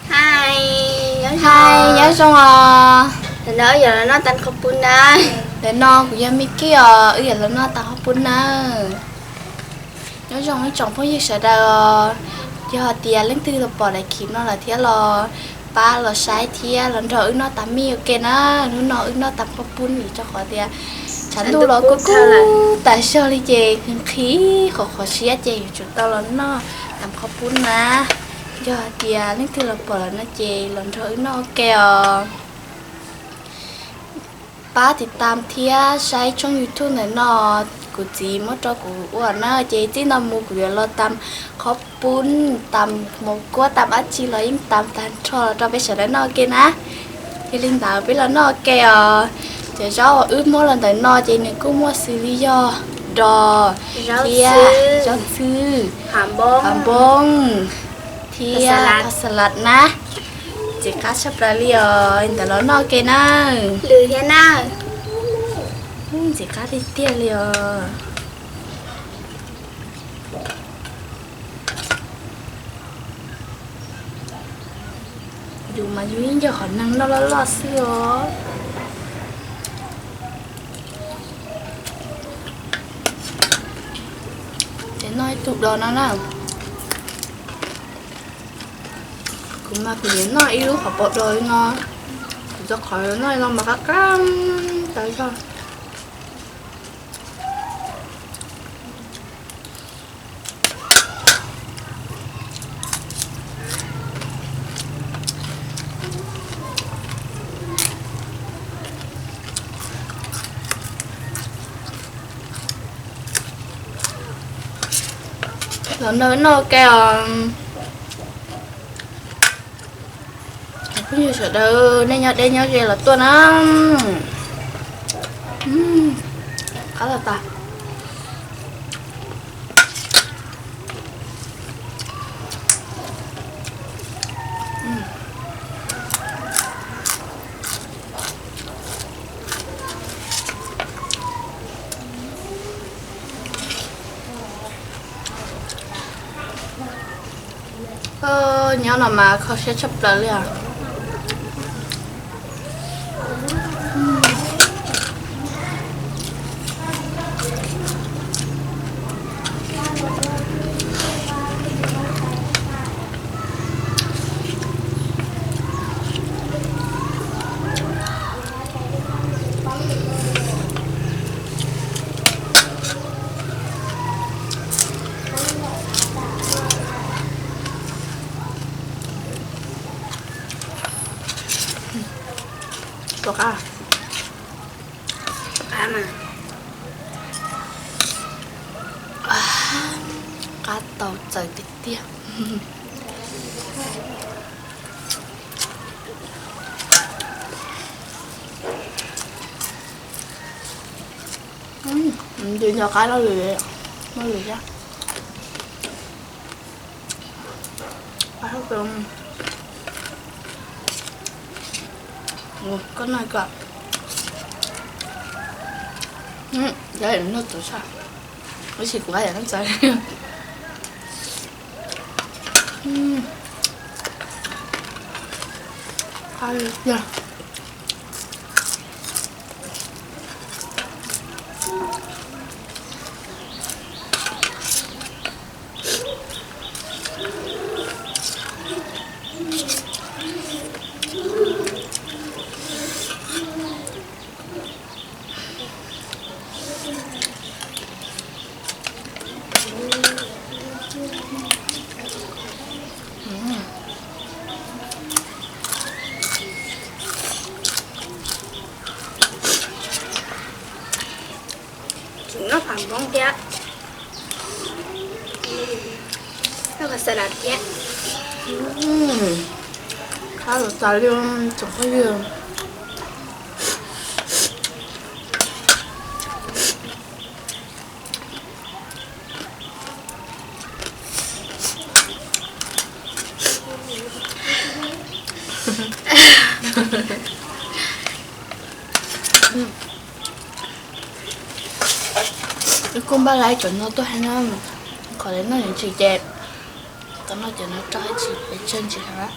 Hais, nyob zoo os. Ntawm no wb yuav los noj tas qhov pub na. Ntawm no kuv yog Miki os, wb yuav los noj tas qhov pub na. Nyob zoo ib tsoom phooj ywg sawv daws os. Yog hais tias leej twg los pom daim clip no lawm thiab los pab los saib thiab los nrog wb noj tas mij ua ke na. Hnub no wb noj tas qhov pub vim rau qhov tias tshav ntuj los kuj kub tas zog li ces nqhis qhov qhov siab ces yuav tsum tau los noj tas qhov pub na. Yog hais tias leej twg los pom lawm no ces los nrog wb noj ua ke os. Pab tiv tam thiab saib tshooj YouTube ntawm no, kuv txiv muab rau kuv ua na, ces txij no mus kuv yuav los tam qhov pub, tam mov kuab, tam dab tsi los yeej tam tag nrho los rau peb sawv daws noj ua ke na. Yog li ntawd peb los noj ua ke os. Cov zaub uas wb muab los ntawm no ces nws kuj muaj xws li yog dos thiab zaub txhwb, hav npoob thiab pha xalad na. Ntxim qab tshaj plaws li os, ntawd los noj ua ke na. Ntxim qab tiag tiag li os. Yus mas yus yeej yog qhov neeg noj loj loj xwb os. Ces noj ib tug dos no na. Kuv mas kuv yuav noj ib lub qhov pom dos li no. Kuv cov qhov noj li no mas qab qab tas zog. Los noj noj ua ke os. Phooj ywg sawv daws nej nyob deb nyob ze los tuaj na. Qab los tas. Nyob no mas kho siab tshaj plaws li os. Puas qab? Qab mas. Qab tau txaws tiag tiag. Ntws nco qab loj lwm, loj lwm thiab. Koj noj kom, noj tus tshaj, tab sis kuv qab yam noj txaws. Tsis noj pham npoob thiab, noj pham xas las thiab. Qab los tas li tsoom phooj ywg. Wb kuj npaj lawm cov no tuaj hais no, qhov li noj tsis ces Tom no ces no rau hais tsis pes tsawg ntsis heev.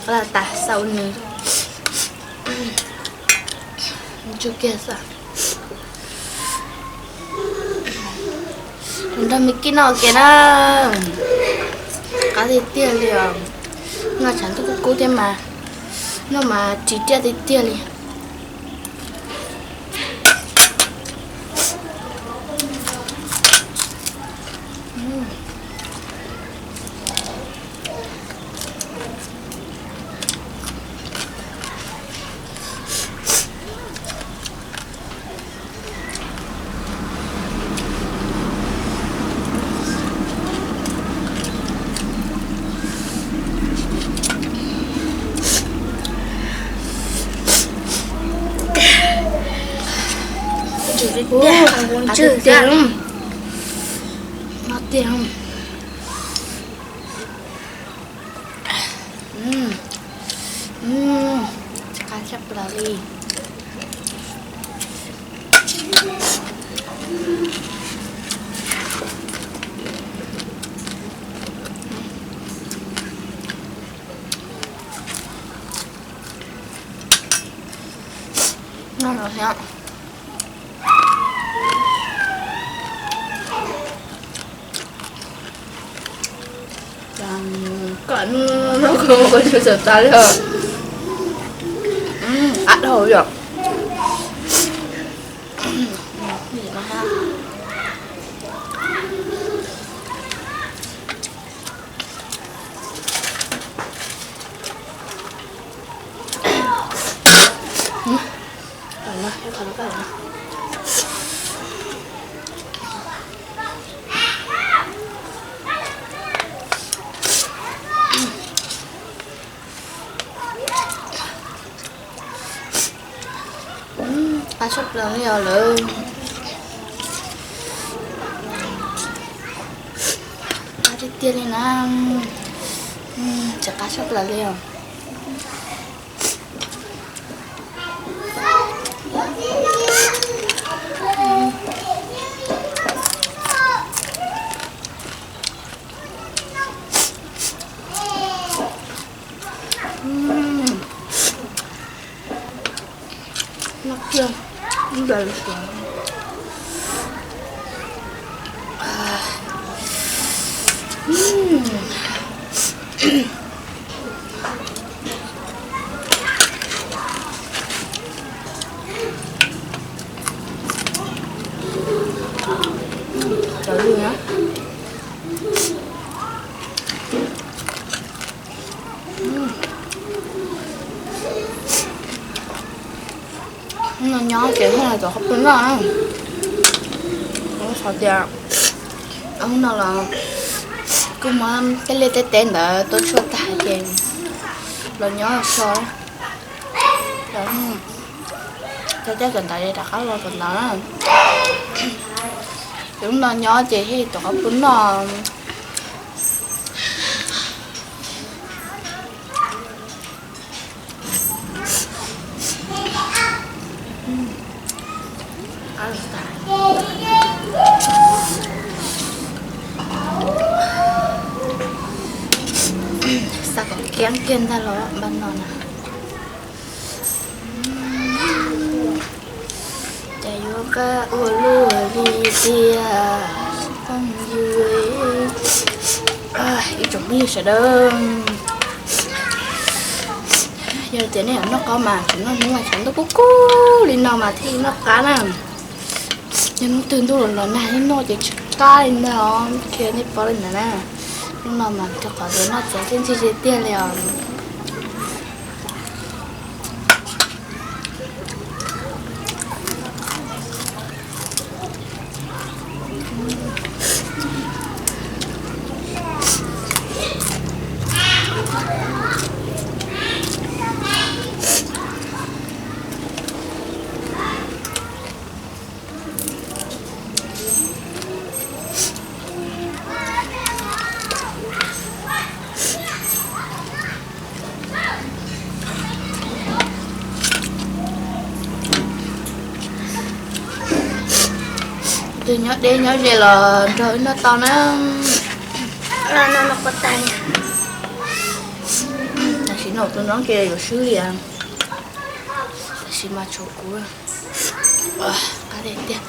Qab tas xaus nws tsuag kiag xwb. Nrog me kib noj ua ke na, qab tiag tiag li os. Noj tshav ntuj kub kub thiab mas, noj mas ris riaj tiag tiag li. Ua, qab tiag, no tiag. Qab tshaj plaws li. Noj los thiab. Koj noj koj ua tsis txawm tas li os. Qab dhau yom. Qab tshaj plaws li os lawm. Qab tiag tiag li na. Tsis qab tshaj plaws li os. Noj kiag ib nplais li suav. Cov lwj na. Hnub no nyob ces hnub no tom qhov pw noj. Xav tias hnub no los kuj muab tej liaj tej teb ntawd tuaj tshuaj tag ces los nyob so. Cov caj cov ntawd rov qab los tom ntawd. Ces hnub no nyob ces thiaj tom qhov pw noj. Xav kom kiab kiag ntag los npaj no na. Cas yuav qab ua luaj li tiag phooj ywg. Ib tsoom phooj ywg sawv daws, yog tias nej noj qab mas tseem noj hnub mas tshav ntuj kub kub li no mas thiaj li noj qab na. Yog hnub twg ntuj los los nag thiab noj ces tsis qab li ntag os, qhia nej paub li ntawd na. Hnub no mas rau qhov tias noj txiav txiaj ntsig tiag tiag li os. Tus nyob deb nyob ze los nrog wb noj tau na. Tam sim no tus no ces yuav swb li, tam sim mas tshuav kuv. Qab tiag tiag.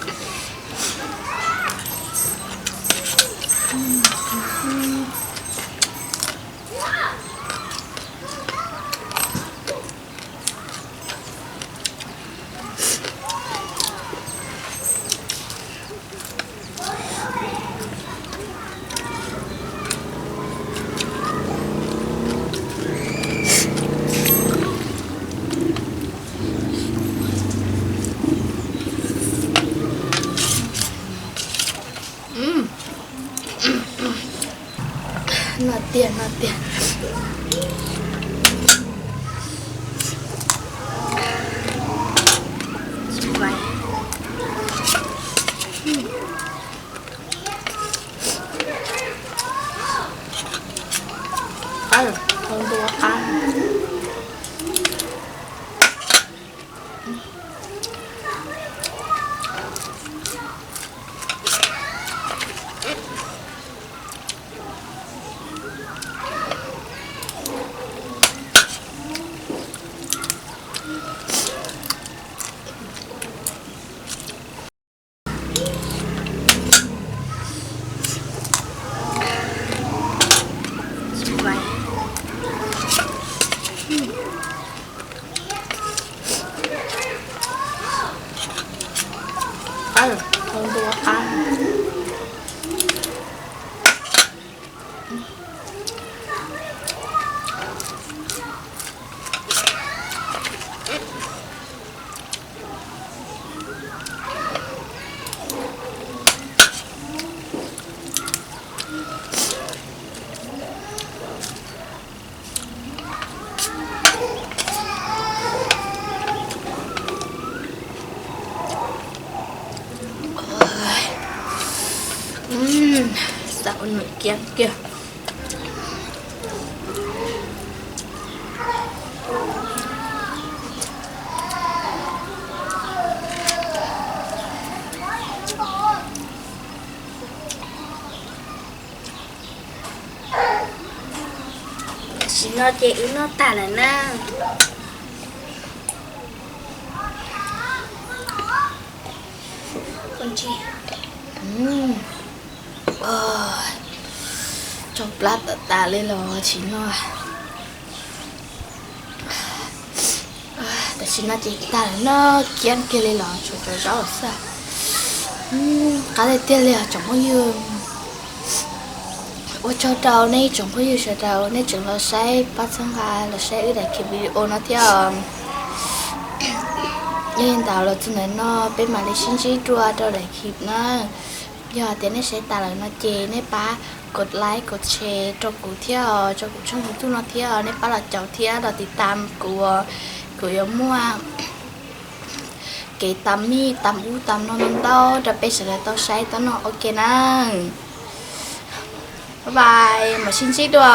Noj tiag, noj tiag. Qab, ntua qab. Qab, ntua qab. Xav ua nws kiag kiag. Tam sim no ces wb noj tag lawm na. Tsau plab tawm tas li los tsis noj. Tam sim no ces tag lawm, noj kiag kiag li los tshuav cov zaub xwb. Qab tiag tiag li os tsoom phooj ywg. Ua tsaug rau nej tsoom phooj ywg sawv daws nej tseem los saib, pab txhawb nqa los saib wb daim clip video no thiab os. Yog li ntawd los txog ntawm no peb mam li sib ntsib dua rau daim clip na. Yog tias nej saib tas lawm no ces nej pab kos like kos share rau kuv thiab os, rau kuv tshooj YouTube no thiab os, nej pab los caum thiab los tiv tam kuv, kuv yuav muaj kev tam mij tam ub tam no ntau ntau rau peb sawv daws tau saib tau noj, ok na. Bye bye, mam sib ntsib dua.